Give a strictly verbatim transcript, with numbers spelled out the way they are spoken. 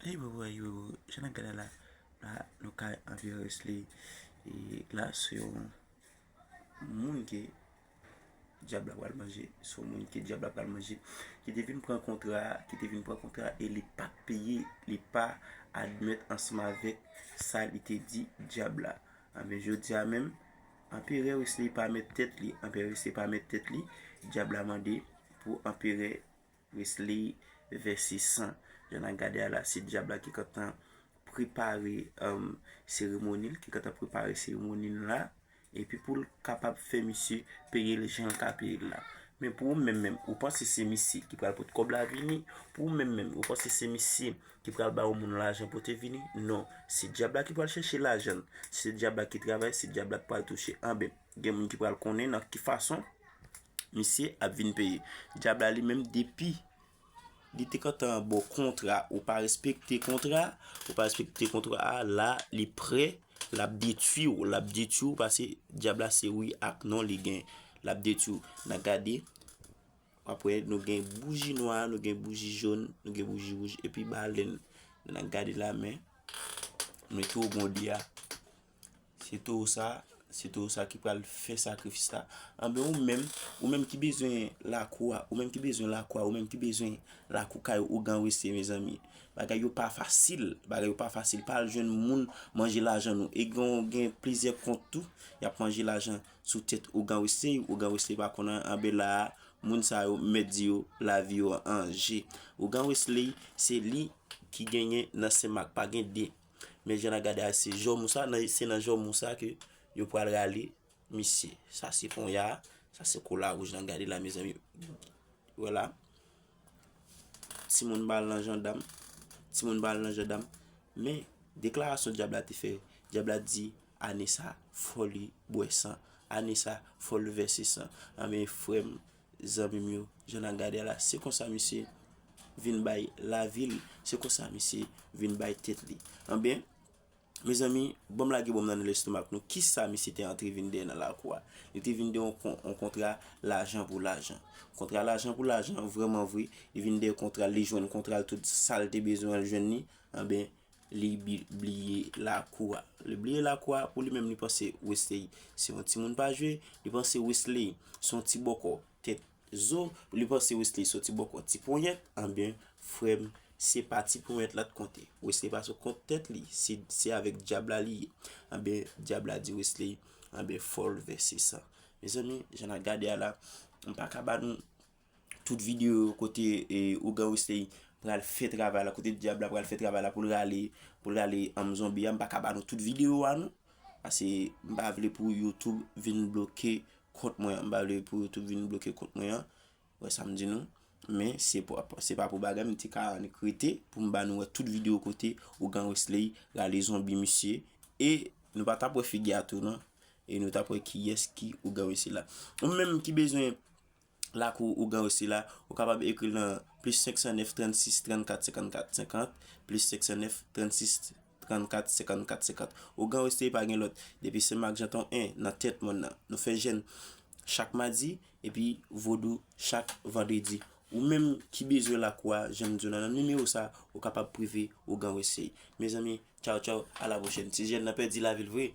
Ey bro, ey bro, jan n ap gade la, la nou ka anvi resle. E la se yon moun ke dyab la pral manje, se yon moun ke dyab la pral manje, ki te vin pran kontra, ki te vin pran kontra e li pa t peye, li pa admèt ansanm avèk sa li te di dyab la. Anben jodi a menm, anperè Wesley pa mèt tèt li, anperè Wesley pa mèt tèt li, dyab la mande pou anperè Wesley vèse san. Jan n ap gade a la, se dyab la ki gentan prepare seremoni l, ki gentan prepare seremoni l la, epi pou l kapab fè misye peye l jan l ka peye l la. Men pou ou menm menm, ou panse se misye ki pral pot kòb la vini? Pou ou menm menm, ou panse se misye ki pral ba yon moun lajan pou te vini? Non, se dyab la ki pral chèche lajan l. Se dyab la ki travay, se dyab la ki pral touche. Anben, gen moun ki pral konnen nan ki fason misye ap vin peye. Dyab la li menm depi li te gentan ba w kontra, ou pa respekte kontra, ou pa respekte kontra a, la li prè, l ap detwi w, l ap detwi w, paske dyab la se wi ak non li gen, l ap detwi w. N a gade, apre nou gen bouji nwa, nou gen bouji jòn, nou gen bouji wouj, epi balèn. N a gade la men, men towo bonde a. Se towo sa, se towo sa ki pral fè sakrifis la. Anben ou menm, ou menm ki bezwen lakou a, ou menm ki bezwen lakou a, ou menm ki bezwen lakou kay Ougan Wesley, mezanmi. Bagay yo pa fasil, bagay yo pa fasil. Pa al jwenn moun manje lajan nou. E gen, gen plizyè kont tou, y ap manje lajan sou tèt Ougan Wesley, Ougan Wesley pa konn anyen, anben la a, moun sa yo mèt di yo lavi yo an anje. Ougan Wesley, se li ki genyen nan Senmak, pa gen de. Men jan n a gade a, se jòmou sa, nan, se nan jòmou sa ke yo pral rale misye. Sa se ponya, sa se kola wouj n a gade la, mezanmi. Wè la. Timoun ba l nan jandam. Timoun ba l nan jandam. Men, deklarasyon dyab la te fè, dyab la di, ane sa, fò li bwè san. Ane sa, fò l vèse san. Anben, frè m, zanmi m yo, jan n a gade a la, se konsa misye vin bay lavi l, se konsa misye vin bay tèt li. Anben, mezanmi, ban m lage bòm nan lestomak nou. Kisa misye te antre vin dèyè nan lakou a? Li te vin dèyè yon kon-, yon kontra lajan pou lajan. Kontra lajan pou lajan, vrèman vre, li vin dèyè kontra l, li jwenn kontra l, tout sa l te bezwen an, l jwenn li. Anben, li bi-, bliye lakou a. Li bliye lakou a, pou li menm, li panse Wesley se yon timoun pa jwe, li panse Wesley se yon ti bòkò tèt zo, li panse Wesley se yon ti bòkò ti ponyèt, anben, frè m, se pa ti ponyèt la t konte. Wesley pa sou kont tèt li, se, se avèk dyab la li ye. Anben, dyab la di Wesley, anben, fò l vèse san. Mezanmi, jan n a gade a la, m pa ka ba nou tout videyo kote, e, Ougan Wesley pral fè travay la, kote dyab la pral fè travay la pou l rale, pou l rale, anm, zonbi a, m pa ka ba nou tout videyo a non. Paske m pa vle pou YouTube vin bloke kont mwen an. M pa vle pou YouTube vin bloke kont mwen an. Wè sa m di nou. Men se pa, se pa pou bagay m te ka annik rete pou m ba nou wè tout videyo kote Ougan Wesley rale zonbi misye. E nou pa t ap wè figi a tou non. E nou t ap wè kiyès ki Ougan Wesley la. Ou menm ki bezwen lakou Ougan Wesley la, ou kapab ekri l nan plis senk san nèf trannsis trannkat senkannkat senkant, plis senk san nèf trannsis trannkat senkannkat senkant. Ougan Wesley pa gen lòt. Depi Senmak Janton en nan tèt mòn nan. Nou fè jèn chak madi, epi vodou chak vandredi. Ou menm ki bezwen lakou a, jan m di w nan, nan nimewo sa, ou kapab prive Ougan Wesley. Mezanmi, tchaw tchaw, a la pwochèn. Ti jèn nan pèdi lavi l vre.